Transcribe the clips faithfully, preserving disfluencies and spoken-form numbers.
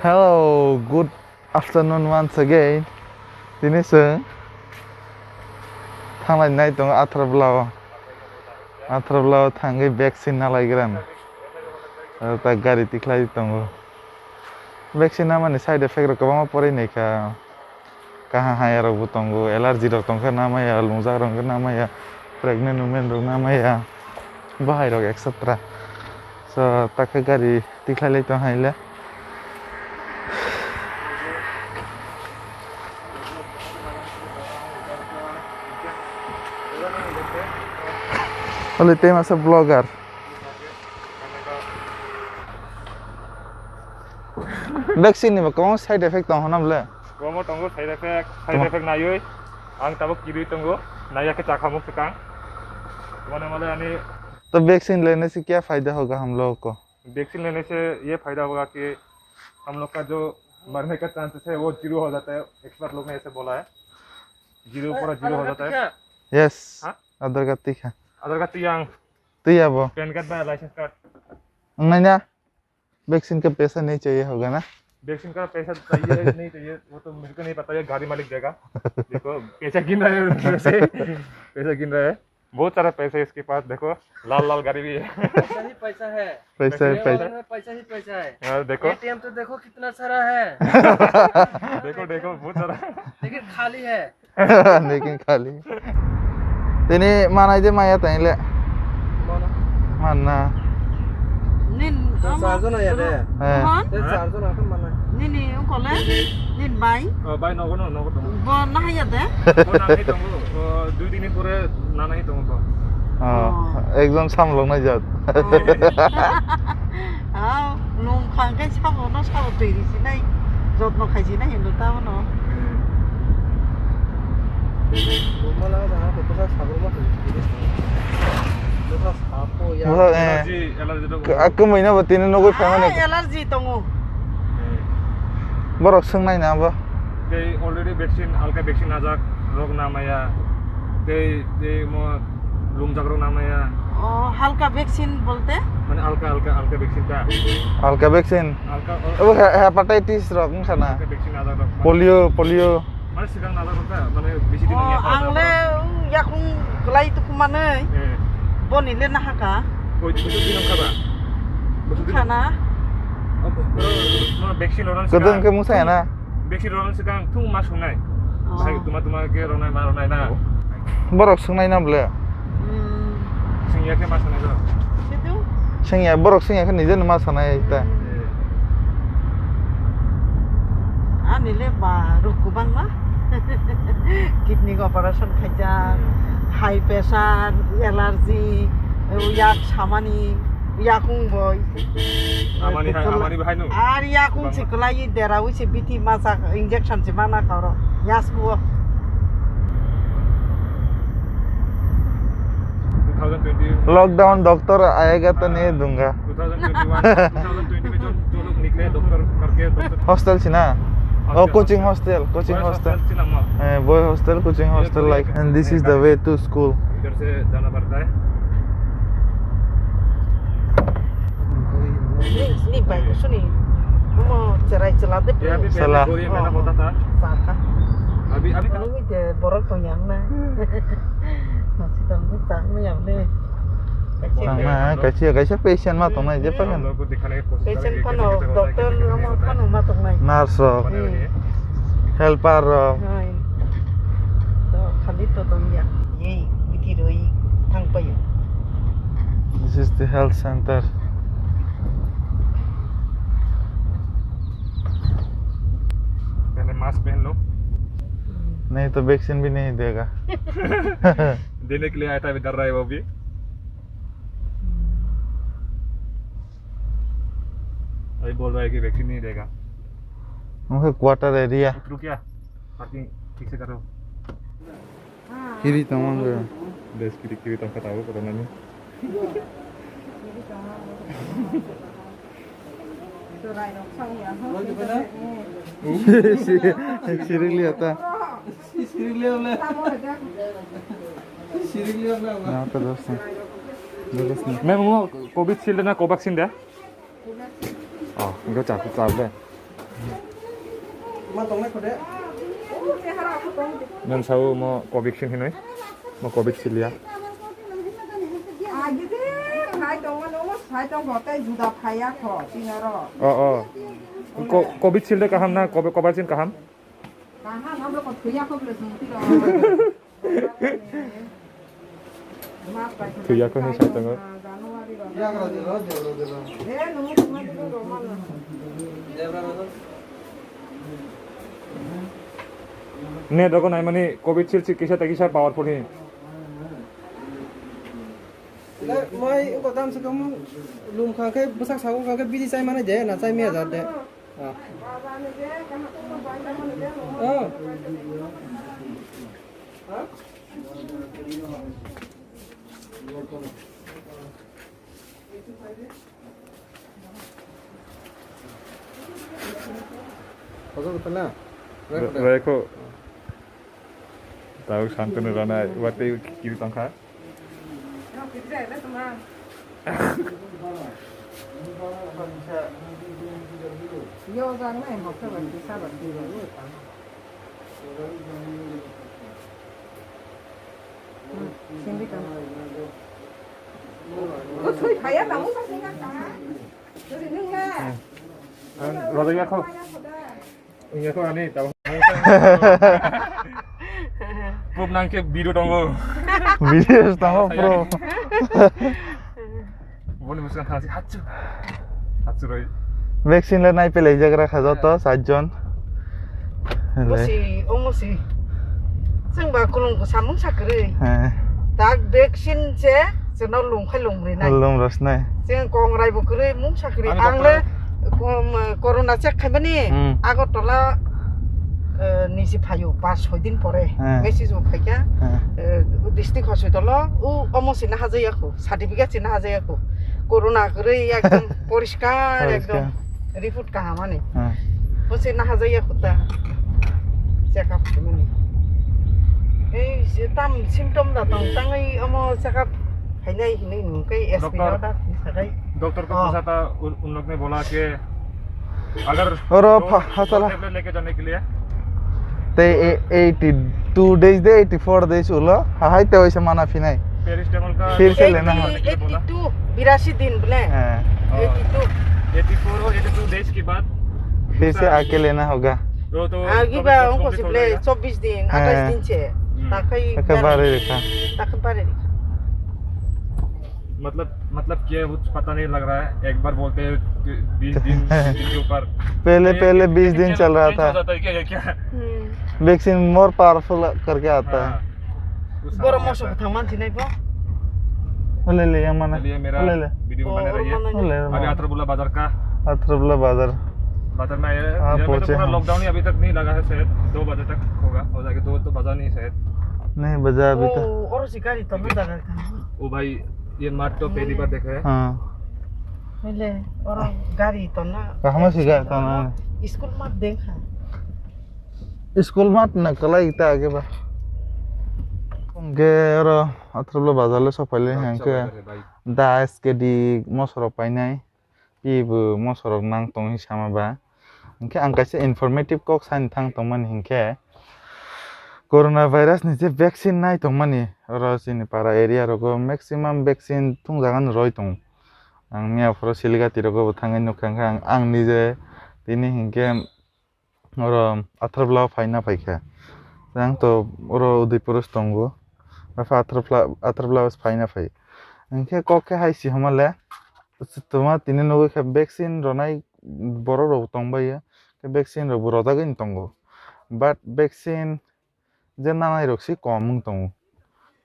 Hello, good afternoon once again. Tini chwng thanglai nai tongo Atharabla o. Atharabla o thangwi vaccine nalai gran. Aro ta gari tikhlai tongo. Vaccine namani side effect rok kwbangma porwi naikha. Kaham hamya rok bo tongo, allergy rok tongkha namaya, lungjak rok hwnkhe namaya, pregnant women rok namaya, bahai rok et cetera. So, takhe gari tikhlai lai tong haile. Ole tei masa vlogger. Vaccine ni bo kwbangma side effect tong hwnna bwle? Kwbangma tongo side effect, side Tong- effect naiwi ang tabuk kirwi tongo, naiya khe chakhamung swkang. Mane mane ani तो वैक्सीन लेने से क्या फायदा होगा हम लोगों को? वैक्सीन लेने से ये फायदा होगा कि हम लोग का जो मरने का चांसेस है वो जीरो हो जाता है, एक्सपर्ट लोग ने ऐसे बोला है, जीरो पूरा जीरो हो जाता है। यस। हाँ? आधार कार्ड दिखा। आधार कार्ड तो यहाँ Tuh ya bo. PAN card बा licence card. Nanya, vaccine ka paisa nahi chahiye hoga na? Vaccine का पैसा चाहिए नहीं चाहिए वो तो मेरे को नहीं पता, ये गाड़ी मालिक देगा। देखो, पैसा गिन रहा है उनसे, पैसा गिन रहा है। बहुत सारा पैसा है इसके पास, देखो, लाल लाल गाड़ी भी है। पैसा ही पैसा है। Paisa hai, Paisa ही paisa. Paisa ही पैसा है। यार देखो। एटीएम तो देखो कितना सारा है। देखो, देखो, बहुत सारा। लेकिन खाली है। Lekin khali. Tini manai de maya tang le. Mana? Manna. Nin, Te amo, charge na ya de. Eh. Rohan? Te charge na kan mana? Nini ungkole? Nin bai? Oh, bai nogo no, nogo to. Bo nahaya de? Bo nanai tongo. Oh, dui din pore nanai tongo to. Oh, Oh. Ekjon samlok nai jat. Oh. Ah, nung khang kai sabo no sabo twi ri sinai. Jotno khai sinai hindu ta no. Wah, eh. Allergy, allergy dok. Ke-, aku maina ba tini nogoi phaimani. Ah, allergy tongo. Eh. Borok swngnai na ba? Tei already vaccine, alka vaccine najak rok namaya. Tei, tei mo lungjak rok namaya. Oh, halka vaccine bolte? Mane alka, alka, alka vaccine ta. Alka vaccine. Alka, oh. Abo he-, hepatitis rok wngkha na? Alka vaccine najak rok. Polio, polio. Mane swkang nalai rok ta, mane bisi din Oh, wngya ang kha le, na. Yakung kwlai tuku manwi. Eh. Boni le nahaka. Koi, koi din wngkha ba? Koi din. Khana. Oh, oh, oh, vaccine rwna Kwdwng swkang. Khe mungsa ya na? Vaccine rwna swkang thung ma sungnai. Oh. Sai tuma tuma khe rwnai ma rwnai na. Borok swngnai na bole? Hmm. Swngya khe ma sanai rok. Situ? Swngya, borok swngya khe nijeno ma sanai ta. Hmm. Ani le ba ruk kubang ma. Kidney operation khaijak, high pressure, allergy, yak samani, yakung bo. Amani hai, amani bahai no. Ar yakung si kwlai dera wi si bithi masa injection si mana karo. Yas bo. Two thousand twenty. Lockdown doctor आएगा तो नहीं दूंगा। Two thousand twenty-one, two thousand twenty में जो, जो लोग निकले, डॉक्टर करके, doctor Hostel sina? Oh, hostel, coaching hostel. Hostel, coaching Boys hostel. Hostel sina ma. Eh, boy hostel, coaching ये hostel, पूरी like, and this is the way to school. इधर से जाना पड़ता है। Ni, ni bai, suni. Omo cherai chela de. ये अभी पहले Sala. बोरिया मेला होता था। Saka. अभी, अभी कहाँ? Nungwi de borok tong yang na. Masi tong ni tang ni yang ni. Tang na, kaisa, kaisa patient ma tong nai, je pa kan. Patient phano, doctor amo phano ma tong nai. Nurse rok, Hmm. helper rok. Hai. To khali to tong ya. Ye, bithi roi thang payo. This is the health center. पहले मास्क पहन लो। नहीं तो वैक्सीन भी नहीं देगा। देने के लिए आया था, अभी डर रहा है वो भी। अभी बोल रहा है कि वैक्सीन नहीं देगा। उनका क्वार्टर एरिया। उतरो क्या? पार्किंग ठीक से करो। Kiri tongmani. Bes kiri kiri tongkha tabuk rwnani. Sirik liya ta. Sirik liya ta. Mem, mo Covishield na Covaxin de? Oh, enggak cakep cakep deh. Ma tongnai khode. Nang sao mo Covaxin hinoi. Mo Covaxin ya. Sai tong, sai tong, hotai juda phaya kho, tinaro. Oh, oh. Ko-, Covaxin de kaham na, Cova-, Covaxin kaham? Kaham, abo ko thuya ko ble sung tiro. Thuya ko ni sai tongo. Net rogo naimani Covaxin si kisa ta kisa powerful hi. Mai ko dam se kamu lum khang khe bwsak sago khang khe bidi chai mani de na chai miya jat de. Ah. Ah. Kotor betul na? Re-, reko. Tahu santun rana, wate kiri tangkha. Yo, jang na, mo khe ba kisa ba kisa. Sindi ka. Ko sui khaya tamu sa singa ka. Sui nung na. Ang rodok ya kho. Iya kho ani tahu. Proof nang khe video tongo. Video tongo, proof. Boni bwskango thangsi hachu. Hachu roi. Vaccine le nai pelai jagra kha joto sat jon. Bosi, omo si. Chwng ba kulung ko samung sa kwrwi. He. Tak vaccine se, se no lung khai lung ri nai. Lung ros nai. Chwng kong rai bo kwrwi mung sa kwrwi. Ang le, um, corona check khai mani. Hmm. Agartala, eh, nisi phaio, pas soi din pore. He. Message bo phaikha. He. Eh, district hospital o, u omo si na hajai ya kho. Certificate se na hajaya ko. Corona kwrwi ekdom poriskar, ekdom report kaham ani. Hmm. Bo se na hajaya ko ta. Check up khaimani. Ei, se tam symptom da tong tangwi omo check up khainai hinwi nung kai S P no da sakai. Doctor ko pusa ta un log ne bola ke agar oro pha-, hasala. Tablet leke jane ke liye. Te e-, eighty two days de eighty four days ulo hahai te oise mana phinai. Paracetamol ka phir se lena ho. Eighty two, birashi din ble. Eighty two. Eighty four ho, eighty two days ke baad phir se aake lena hoga. To, to, agi ba ongko se ble chobbish din, atais din se. Takai. Takai bare rekha. Takai bare rekha. मतलब, मतलब क्या है, वो पता नहीं लग रहा है। एक बार बोलते हैं कि बीस दिन, बीस दिन के ऊपर। पहले, पहले बीस दिन चल रहा था। Vaccine more powerful करके आता है। Borok moso bwthang man thinai bo. Ole le, yang mana? Ole, mera video bana rahi hai. Ole, अभी अथरबुला बाजार का। अथरबुला बाजार। बाजार में आया है। यहाँ पे तो पूरा lockdown ही अभी तक नहीं लगा है शायद। दो बजे तक होगा। हो जाके दो तो बाजार नहीं शायद। नहीं बजा अभी तो। Oro si gari to jaga. ओ भाई, ये मार्ट तो पहली बार देखा है। हाँ। Hele, oro gari to na. Kaham si gari to na. School mat dekha. School mat na kalai ta age ba. Hingke oro athrob lo bazar lo sopaile hingke da S K D mosorok painai. Pibo mosorok nang tong hi sama ba. Hingke ang kaisa informative kok sani thang tongmani hingke, corona virus ni je vaccine nai tongmani, oro chini para area rogo maximum vaccine thungjagani roi tongo. Ang miya phoro Siligati rogo bo thangwi nukha, hingke ang, ang nije tini hingke oro Atharpla o phaina phaikha. Ang to oro Udaipur o tongo. Apha Atharpla, Atharpla o phaina phai. Hingke kok khe hai si homa le, toma tini nugwi khe vaccine ronai borok rok tongbaio. Khe vaccine rok bo rojagwi tongo. But vaccine je nanai rok se kom wng tongo,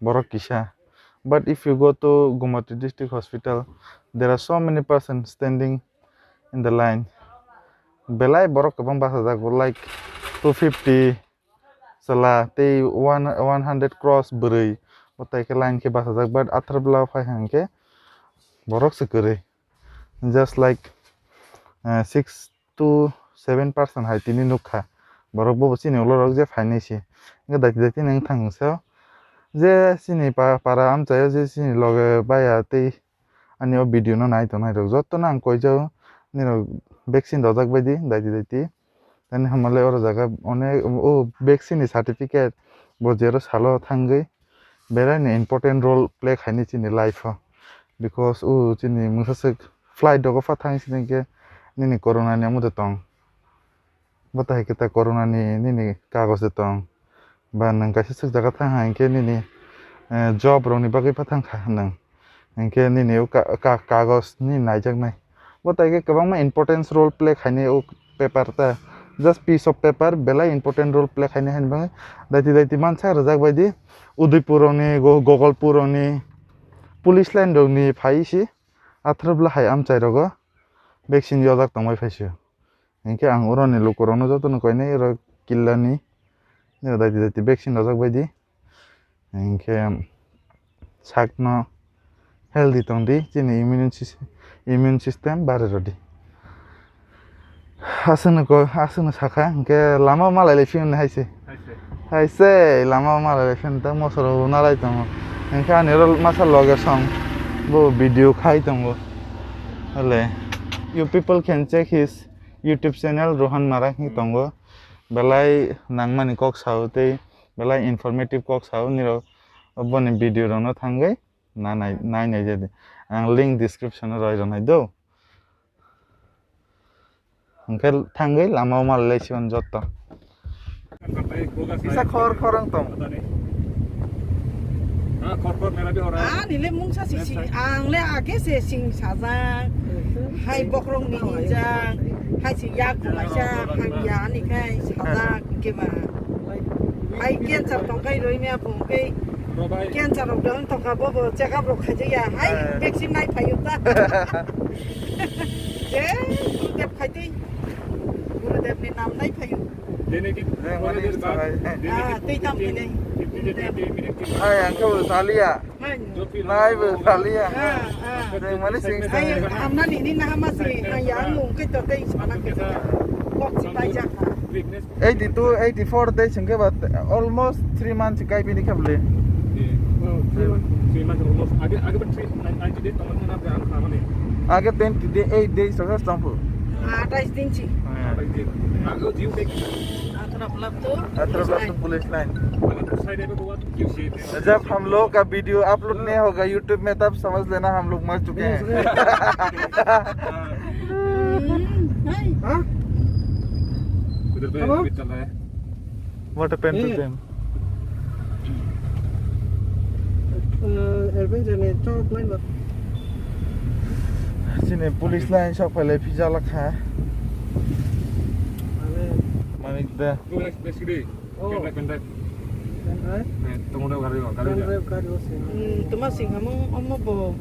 borok kisa. But if you go to Gumati District Hospital, there are so many persons standing in the line. Belai borok kwbang bachajak, like two fifty chwla tei one, one hundred cross bwrwi, bo tai khe line khe bachajak. But Atharpla phai hwn khe borok se kwrwi, just like, eh, six to seven percent hai tini nukha. Borok bo chini ulo rok je phainai se. Hingke daiti daiti nang thang so. Je chini pa-, para amchaio je chini loge baya tei ani o video no nai tongnai rok joto no ang koijao nini rok vaccine rojak bai di daiti daiti. Tani hamale oro jaga onek o vaccine ni certificate bo jero salo thangwi belai ni important role play khaini chini life o, because o chini mungsa swk flight rogo pha thang sini khe nini corona ni amo de tong. Bo tai khe ta corona ni nini kagoj de tong. Ba nwng kaisa swk jaga thang hai khe nini, eh, job rok ni bagwi pha thang kha nwng. Hinkhe nini o ka-, ka-, kagoj ni naijaknai. Bo tai khe kwbangma importance role play khaini o paper ta. Just piece of paper belai important role play khaini haini bagwi. Daiti daiti mansa rwjak baidi Udaipur rokni, Go-, Gogolpur rokni police line rokni phai si atharo bwla hai amchai rogo vaccine yojak tongbai phaisio. Hinkhe ang oroni lukurokno jotono koinai oro killani, nini daiti daiti vaccine rwjak baidi. Hinkhe sakno healthy tongdi, chini immune sys-, immune system barwi rwdi. Aswkno ko-, aswkno sakha, hinkhe lama malai lai phiyoni haise. Haise. Haise, lama malai lai phiyoni ta mosoro nalai tongo. Hinkhe ani oro masa loge song, bo video khai tongo. Hole, you people can check his YouTube channel Rohan Marak hinwi tongo. Belai nangmani kok sao tei belai informative kok sao nirok boni video rokno thangwi na nai, nai nai jadi. Ang link description o roi rwnai do. Hwnkhe thangwi lama o malai lai sigon jotto. Kisa khor khor wng tong. Ah, nile mungsa si si, ang le age se sing sajak, hai bokrok ni hinjak, hai si yak kumaisa, hai ya ani khai sajak, ke ba. Hai cancer tong kai roi me apung ke, cancer rok dong tong ka bo bo check up rok khai ya, hai vaccine nai phayu ta. Je, Gurudev khai tei, Gurudev ni nam nai phayu. Jeng mani sahai. Ah, tei tam tei nai. Hai, ang khe bo saliya. Nai bo saliya. Ah, ah. Jeng mani sing sahai. Ai, hamna nini na hama si, ai, ang mung ke to tei sana ke. Kok si pai jak. Eighty-two, eighty-four days hingke ba almost three months kai bini kable. Three months. Three months almost. Age, age ba three, ninety days tong na ang khamani. Age twenty eight days rok tong phu. Atais din si. Atais din. Age jiu dek. Atrap lap to. Atrap lap to police line. Police line. Jab hum log ka video upload nahi hoga YouTube mein, tab samajh lena hum log mar chuke hain. Kudhar pe hello? What happened to them? Chini police line sok phailai phijala kha. Manik da. Pendrive, pendrive. Pendrive? Eh, tongmani gari o, gari o. Pendrive gari o se. Hmm, toma sing hamung omo bo.